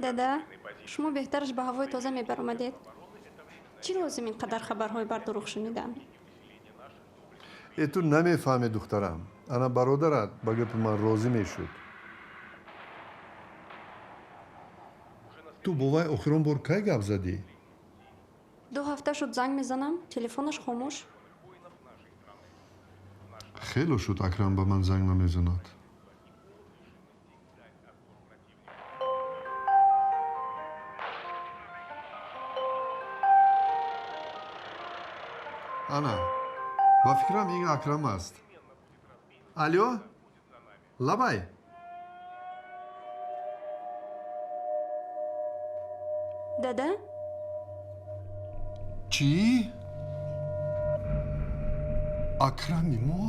Дада, шумо беҳтараш ба ҳавои тоза мебаромадед. Чӣ лозим ин қадар хабарҳои бардурӯғ шунидан? Э, ту намефаҳмӣ, духтарам. Ана бародарат ба гапи ман розӣ мешуд. Ту бо вай охирон бор кай гап задӣ? 2 ҳафта шуд, занг мезанам, телефонаш хомӯш. Хело шуд, Акрам ба ман занг намезанад. Ана, ба фикрам, ин Акрам аст. Алё, лабай. Дада. Чӣ? Акрами мо?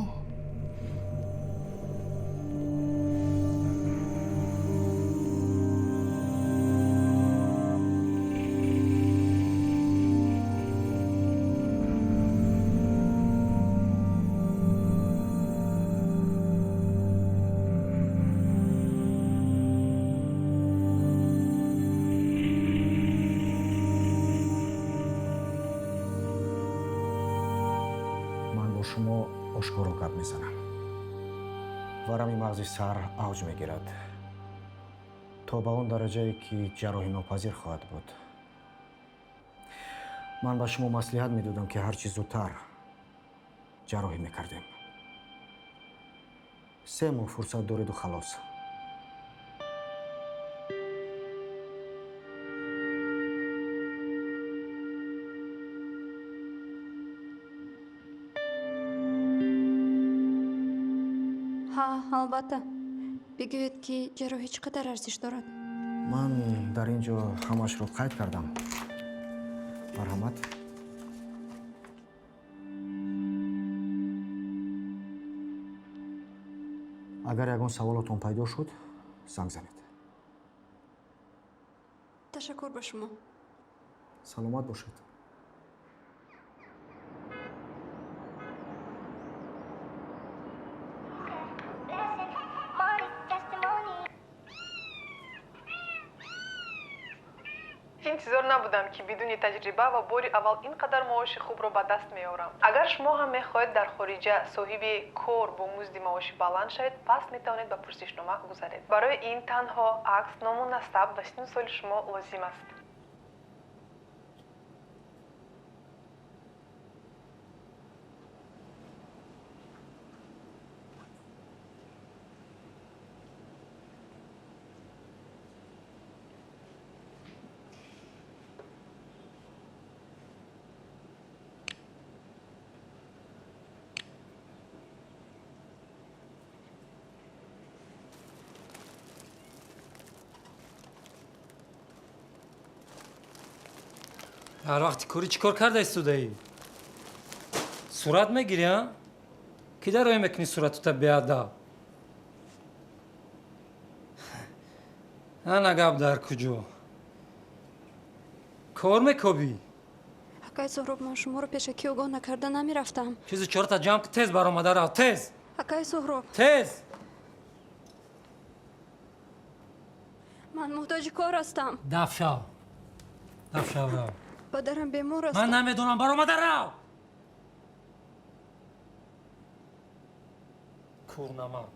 Ман бо шумо ошкоро гап мезанам. Варами мағзи сар авҷ мегирад то ба он дараҷае, ки ҷарроҳинопазир хоҳад буд. Ман ба шумо маслиҳат медодам, ки ҳарчи зудтар ҷарроҳӣ мекардем. 3 моҳ фурсат дореду халос. Ҳа, албатта. Бигӯед, ки ҷарроҳӣ чӣ қадар арзиш дорад? Ман дар ин ҷо ҳамаашро қайд кардам. Марҳамат. Агар ягон саволотон пайдо шуд, занг занед. Ташаккур ба шумо. Саломат бошед. Интизор набудам, ки бидуни таҷриба ва бори аввал ин қадар маоши хубро ба даст меорам. Агар шумо ҳам мехоҳед дар хориҷа соҳиби кор бо музди маоши баланд шавед, пас метавонед ба пурсишнома гузаред. Барои ин танҳо акс, ному насаб ва сину соли шумо лозим аст. Ҳар вақти корӣ чӣ кор карда истодаӣ? Сурат мегирӣ, а? Ки дароя мекунӣ суратута, беадаб? Ана гап дар куҷо? Кор мекобӣ? Акай Соҳроб, ман шуморо пешакӣ огоҳ накарда намерафтам. Чизу чората ҷамъ ки, тез баромада рав, тез! Акай Соҳроб! Тез! Ман муҳтоҷи кор ҳастам. Даф шав, даф шав, рав. Падарам бемор аст. Ман намедонам, баромада рав, курнамак.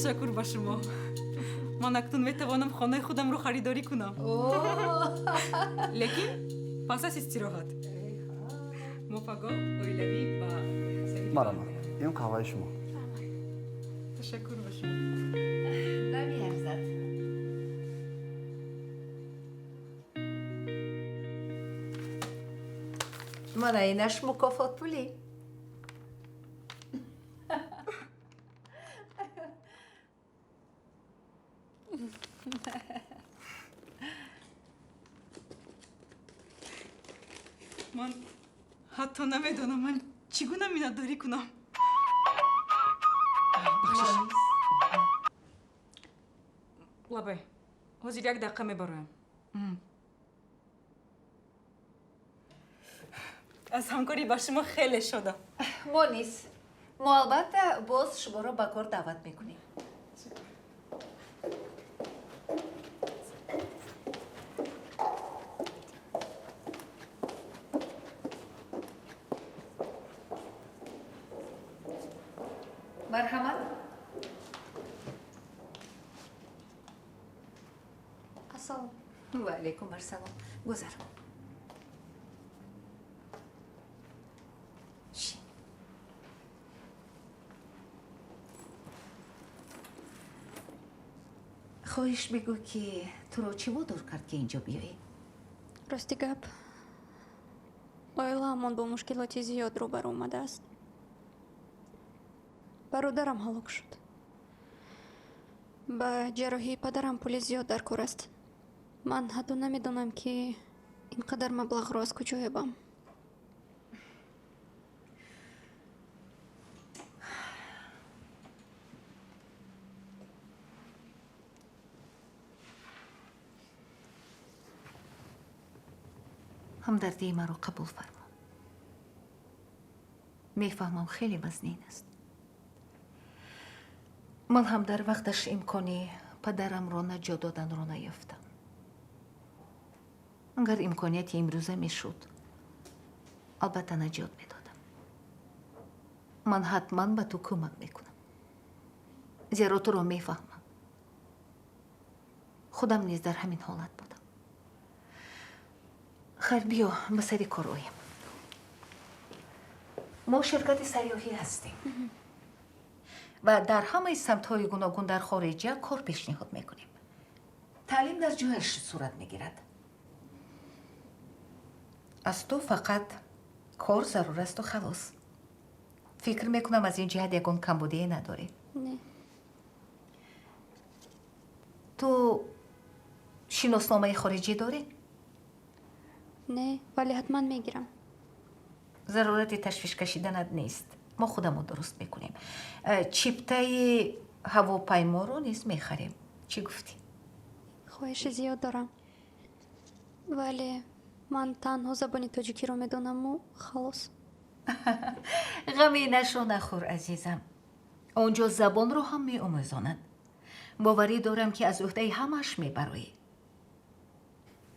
Ташаккур ба шумо. Ман акнун метавонам хонаи худамро харидорӣ кунам. Лекин пас аз истироҳат. Мо пагоҳ оилавӣ ба Марҳамат, ин қаҳваи шумо. Ташаккур ба шумо. Намеарзад. Мана инаш мукофотпулӣ. Ман ҳатто намедонам, ман чӣ гуна миннатдорӣ кунам. Бахшиш. Лабай, ҳозир як дақиқа мебароям. Аз ҳамкорӣ ба шумо хеле шодам. Мо низ. Мо албатта боз шуморо ба кор даъват мекунем. Марҳамат. Ассалом. Ва алайкум ассалом. Гузар. Шин. Хоҳиш, бигӯ, ки туро чӣ водор кард, ки инҷо биёӣ? Рости гап, оилаамон бо мушкилоти зиёд рӯбарӯ омадааст. Бародарам ҳалок шуд. Ба ҷарроҳии падарам пули зиёд дар кор аст. Ман ҳатто намедонам, ки ин қадар маблағро аз куҷо ёбам. Ҳамдардии маро қабул фармо. Мефаҳмам, хеле вазнин аст. Ман ҳам дар вақташ имкони падарамро наҷот доданро наёфтам. Агар имконияти имрӯза мешуд, албатта наҷот медодам. Ман ҳатман ба ту кӯмак мекунам, зеро туро мефаҳмам. Худам низ дар ҳамин ҳолат будам. Хайр, биё ба сари кор оем. Мо ширкати сайёҳӣ ҳастем ва дар ҳамаи самтҳои гуногун дар хориҷа кор пешниҳод мекунем. Таълим дар ҷояш сурат мегирад. Аз ту фақат кор зарур асту халос. Фикр мекунам, аз ин ҷиҳат ягон камбудие надорӣ. Не. Ту шиносномаи хориҷӣ дорӣ? Не, вале ҳатман мегирам. Зарурати ташвиш кашиданат нест. Мо худамон дуруст мекунем. Чиптаи ҳавопайморо низ мехарем. Чӣ гуфтӣ? Хоҳиши зиёд дорам, вале ман танҳо забони тоҷикиро медонаму халос. Ғами нашро нахӯр, азизам. Он ҷо забонро ҳам меомӯзонанд. Боварӣ дорам, ки аз ӯҳдаи ҳамааш мебароӣ.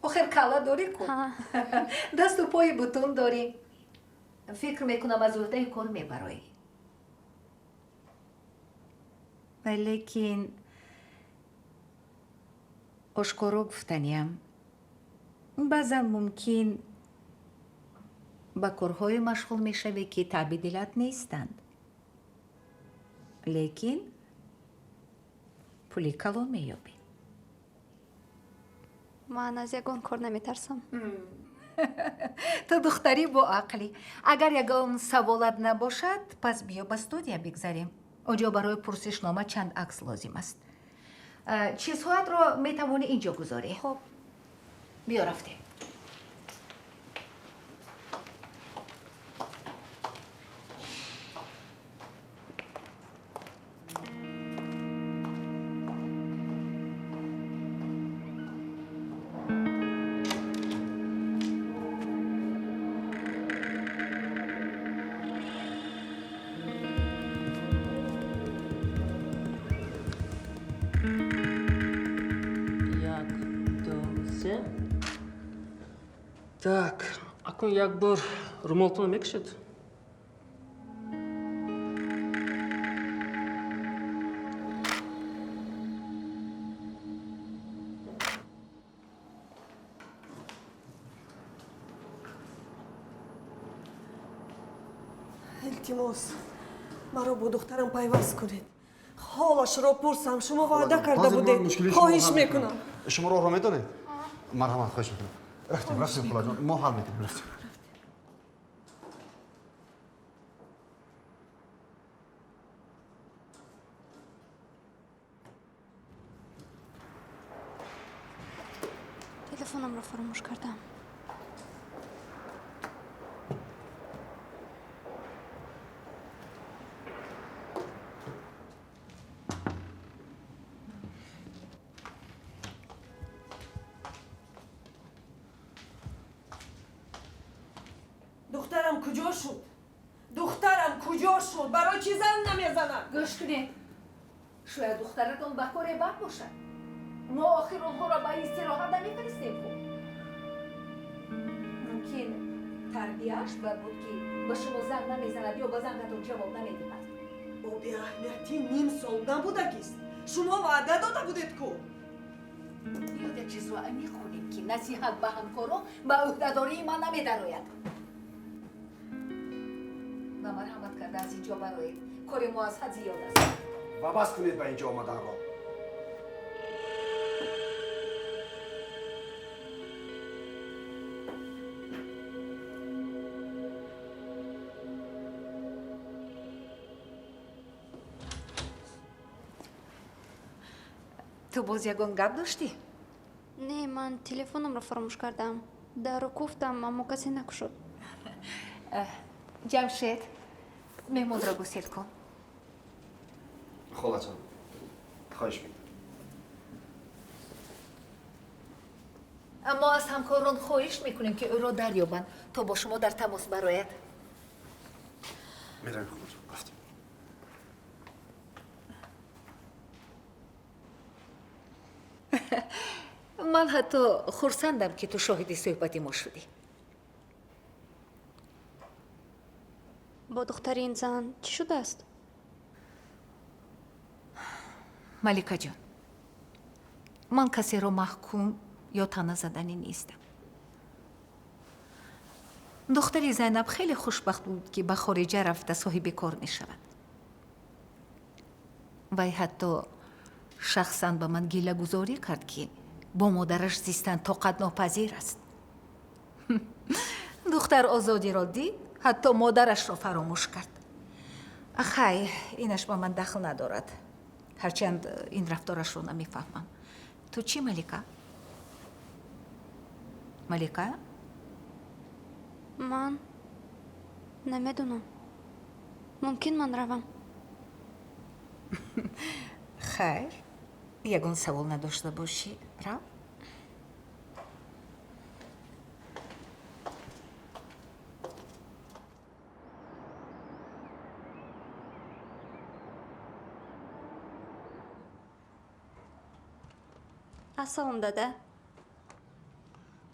Охир калла дорӣ ку, дасту пои бутун дорӣ. Фикр мекунам, аз ӯҳдаи кор мебароӣ. Лекин ошкоро гуфтаниям, баъзан мумкин ба корҳое машғул мешавӣ, ки таъби дилат нестанд, лекин пули калон меёбӣ. Ман аз ягон кор наметарсам. Ту духтарӣ боақлӣ. Агар ягон саволат набошад, пас биё ба студия бигзарем. Он ҷо барои пурсишнома чанд акс лозим аст. Чизҳоятро метавонӣ ин ҷо гузорӣ. Хоб. Биё, рафтем. Як, ду, се. Так, акун як бор румолтонро мекушед? Илтимос, маро бо духтарам пайваст кунед. Ҳолашро пурсам, шумо ваъда карда будед. Хоҳиш мекунам. Шумо роҳро медонед? Марҳамат, хоҳиш мекунам. Рафтем, рафтем, холаҷон, мо ҳал мекунем, рафтем. Телефонамро фаромӯш кардам. Духтарам куҷо шуд? Духтарам куҷо шуд? Барои чӣ занг намезанад? Гӯш кунед, шояд духтаратон ба коре бад бошад. Мо охир онҳоро ба истироҳат намефиристем ку. Мумкин тарбияаш бад буд, ки ба шумо занг намезанад ё ба зангатон ҷавоб намедиҳад. Бо беаҳамиятӣ ним сол набудагист. Шумо ваъда дода будед ку. Биёд як чизро аниқ кунем, ки насиҳат ба ҳамкорон ба ӯҳдадории ман намедарояд. Ба марҳамат карда аз инҷо бароед. Кори мо аз ҳад зиёд аст. Ва бас кунед ба инҷо омаданро. Ту боз ягон гап доштӣ? Не, ман телефонамро фаромӯш кардам. Дарро куфтам, аммо касе накушод. Ҷамшед, меҳмонро гусел кун. Холаҷон, хоҳиш мекунам. Мо аз ҳамкорон хоҳиш мекунем, ки ӯро дарёбанд, то бо шумо дар тамос барояд. Меравем, холаҷон, рафтем. Ман ҳатто хурсандам, ки ту шоҳиди суҳбати мо шудӣ. Бо духтари ин зан чӣ шудааст? Маликаҷон, ман касеро маҳкум ё таъна заданӣ нестам. Духтари Зайнаб хеле хушбахт буд, ки ба хориҷа рафта соҳиби кор мешавад. Вай ҳатто шахсан ба ман гилагузорӣ кард, ки бо модараш зистан тоқатнопазир аст. Духтар озодиро дид, ҳатто модарашро фаромӯш кард. Хай, инаш ба ман дахл надорад. Ҳарчанд ин рафторашро намефаҳмам. Ту чӣ, Малика? Малика? Ман намедонам. Мумкин ман равам? Хайр, ягон савол надошта бошӣ, рав. Ассалом, дада.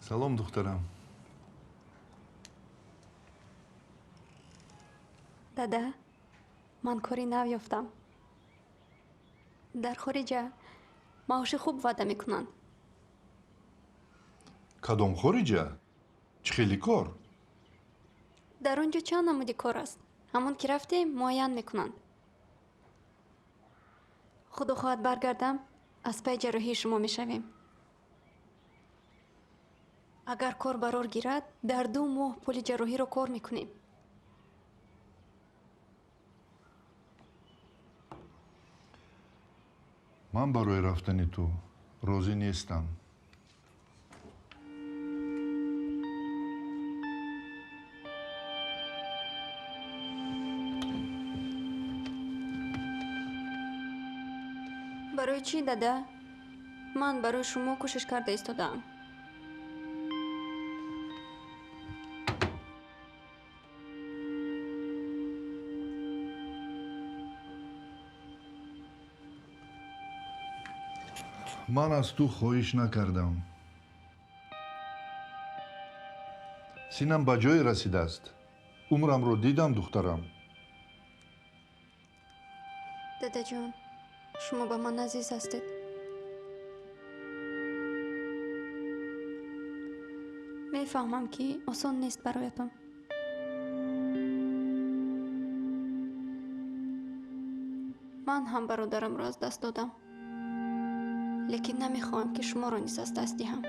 Салом, духтарам. Дада, ман кори нав ёфтам. Дар хориҷа маоши хуб ваъда мекунанд. Кадом хориҷа? Чӣ хели кор? Дар он ҷо чанд намуди кор аст. Ҳамон ки рафтем, муайян мекунанд. Худо хоҳад баргардам, аз пай ҷарроҳии шумо мешавем. Агар кор барор гирад, дар 2 моҳ пули ҷарроҳиро кор мекунем. Ман барои рафтани ту розӣ нестам. Барои чӣ, дада? Ман барои шумо кӯшиш карда истодаам. Ман аз ту хоҳиш накардам. Синам ба ҷое расидааст. Умрамро дидам, духтарам. Дадаҷон, шумо ба ман азиз ҳастед. Мефаҳмам, ки осон нест бароятон. Ман ҳам бародарамро аз даст додам. Лекин намехоҳам, ки шуморо низ аз даст диҳам.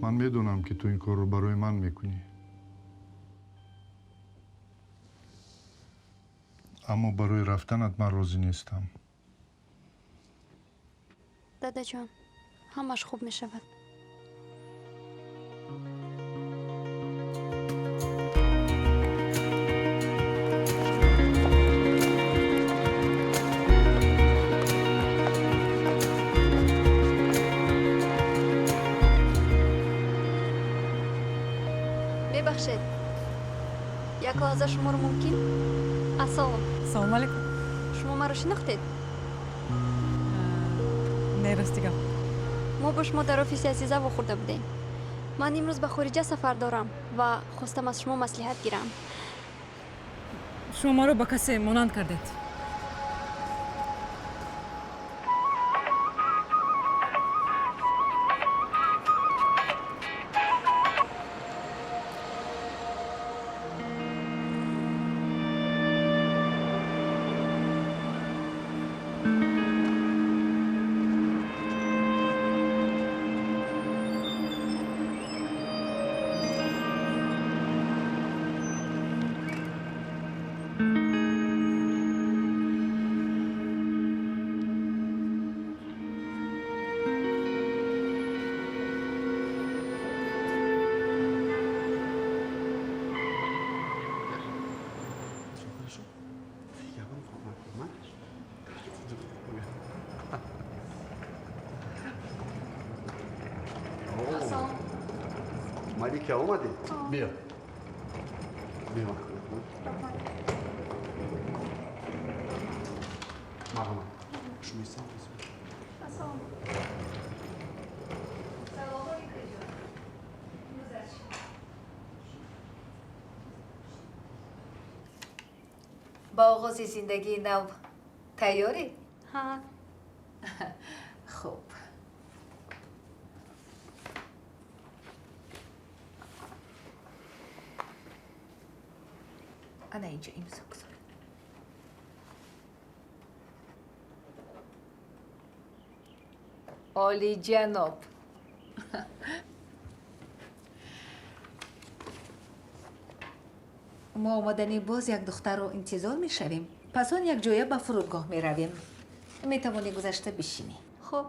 Ман медонам, ки ту ин корро барои ман мекунӣ. Аммо барои рафтанат ман розӣ нестам. Дадаҷон, ҳамаш хуб мешавад. Бебахшед, як лаҳза шуморо мумкин? Ассалом. Салом алейкум. Шумо маро шинохтед? Не, рости гап. Мо бо шумо дар офиси Азиза вохӯрда будем. Ман имрӯз ба хориҷа сафар дорам ва хостам аз шумо маслиҳат гирам. Шумо маро ба касе монанд кардед. Малика, омадӣ? Биё. Биё. Марҳамат. Шумо истам. Ассалом. Ба оғози зиндагии нав тайёрӣ? Ҳа. Хуб. Ана инҷо имзо гузор. Олиҷаноб. Мо омадани боз як духтарро интизор мешавем. Пас он якҷоя ба фурудгоҳ меравем. Метавонӣ гузашта бишинӣ. Хуб.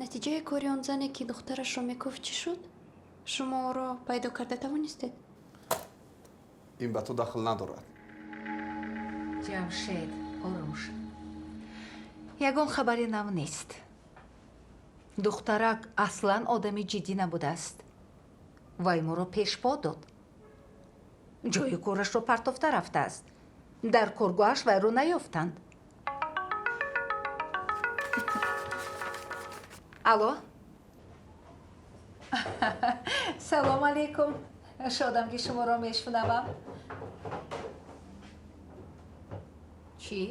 Натиҷаи кори он зане, ки духтарашро мекуфт, чӣ шуд? Шумо ӯро пайдо карда тавонистед? Ин ба ту дахл надорад. Ҷамшед, ором шав. Ягон хабари нав нест. Духтарак аслан одами ҷиддӣ набудааст. Вай моро пешпо дод. Ҷои корашро партофта рафтааст. Дар коргоҳаш вайро наёфтанд. Алло? Салом алейкум. Шодам, ки шуморо мешунавам. Чӣ?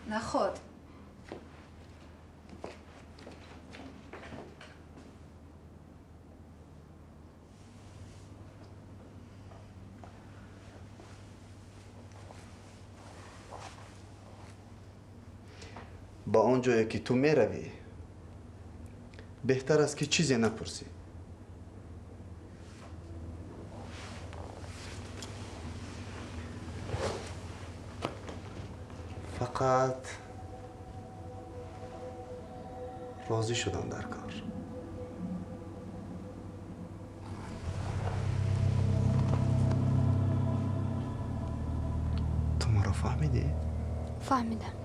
Наход. Ба он ҷое ки ту меравӣ, беҳтар аст ки чизе напурсӣ. Фақат розӣ шудам дар кор. Ту маро фаҳмидӣ? Фаҳмидам.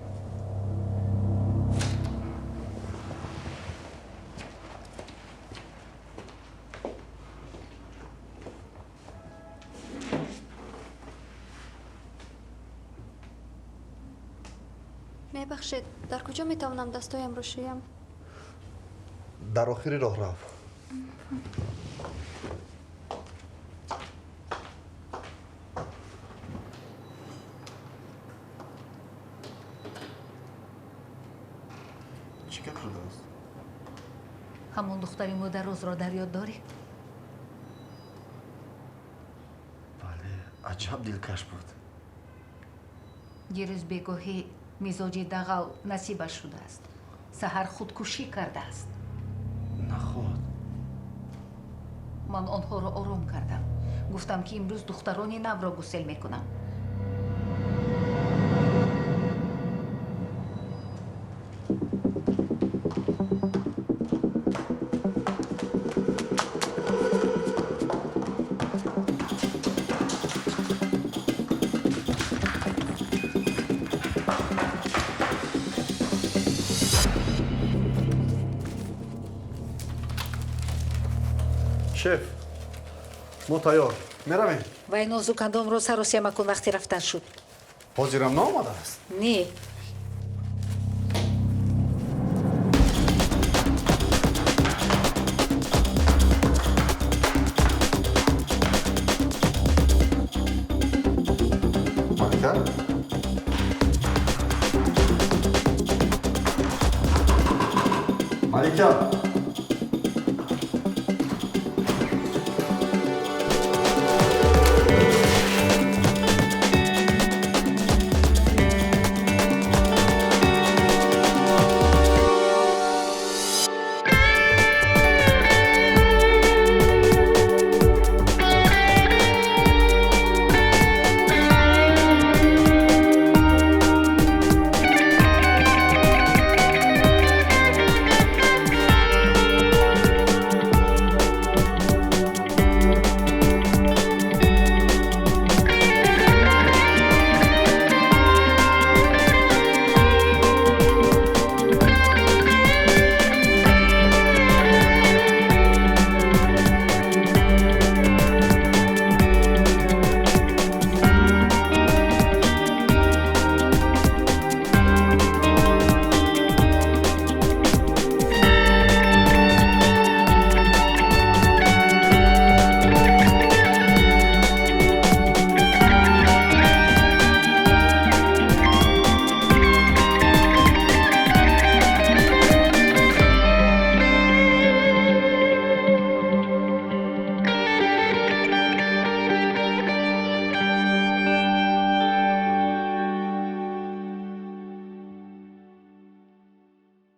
Мебахшед, дар куҷо метавонам дастҳоямро шӯям? Дар охири роҳрав. Чӣ гап шудааст? Ҳамон духтари модарозро дар ёд дорӣ? Бале, аҷаб дилкаш буд. Дирӯз бегоҳӣ мизоҷи дағал насибаш шудааст. Саҳар худкушӣ кардааст. Наход. Ман онҳоро ором кардам. Гуфтам, ки имрӯз духтарони навро гусел мекунам. Шеф, мо тайёр. Меравем. Вай нозукандомро саросема кун, вақти рафтан шуд. Ҳозирам наомадааст? Не. Малика? Малика!